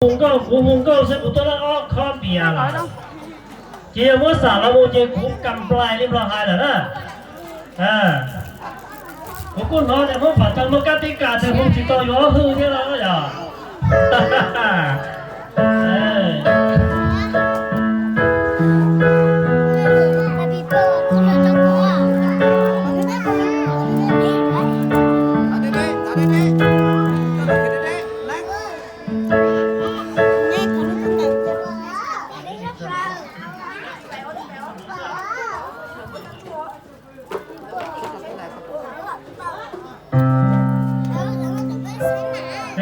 Hu nkauj, kuv hu nkauj xwb kuv tuaj lawm ob khob npias lawm. Ces yog muab xam los mus ces kuv kam nplai li Nplog hais lawm na. Kuv kuj hnov tias Hmoob Pam Tau muaj kab tib kas tias hu tsis tau yuav hwj thiab los yog.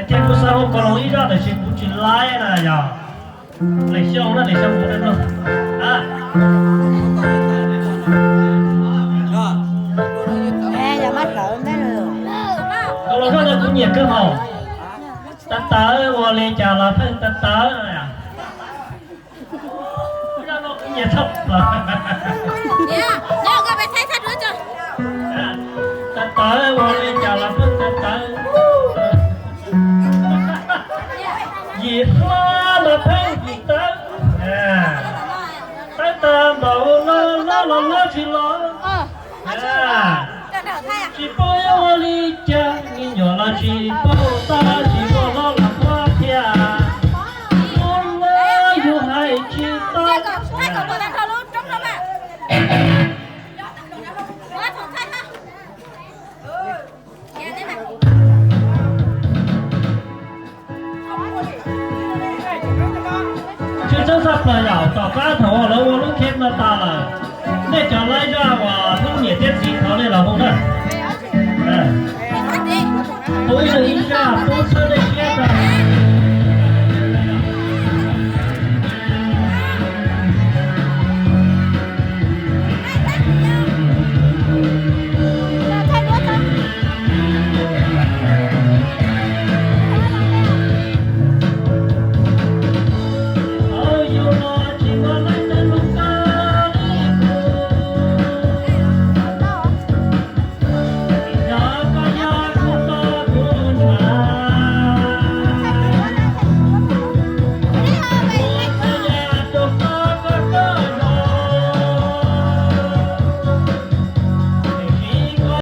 Ces kuv xav hu Koos Loos ib zaj tab sis kuv tsis laib na yog. Lis Xyooj na, Lis Xyooj kuv no. Koos Loos zaj no kuv nyiam kawg hos. Tawv tawv ua li cas los pheej tawv tawv. Tawv tawv ua li cas los pheej tawv tawv. Yim hlob los pheej yim tawv. Tawv tag npaum no hlob los hlob tsis los. Tsis paub yuav ua li cas, me nyuam los tsis paub tab sis muaj hlob los qhuab thiab. Muaj hlob yus hais tsis tau. Tshwj xeeb tshaj plaws yom, tom qab thaum uas lawv ua lub khej no tas lawm, nej cov laib zaj uas hnub niam thiab txiv thov nej los hu na. Hu ib leeg ib zaj pub txhawb nej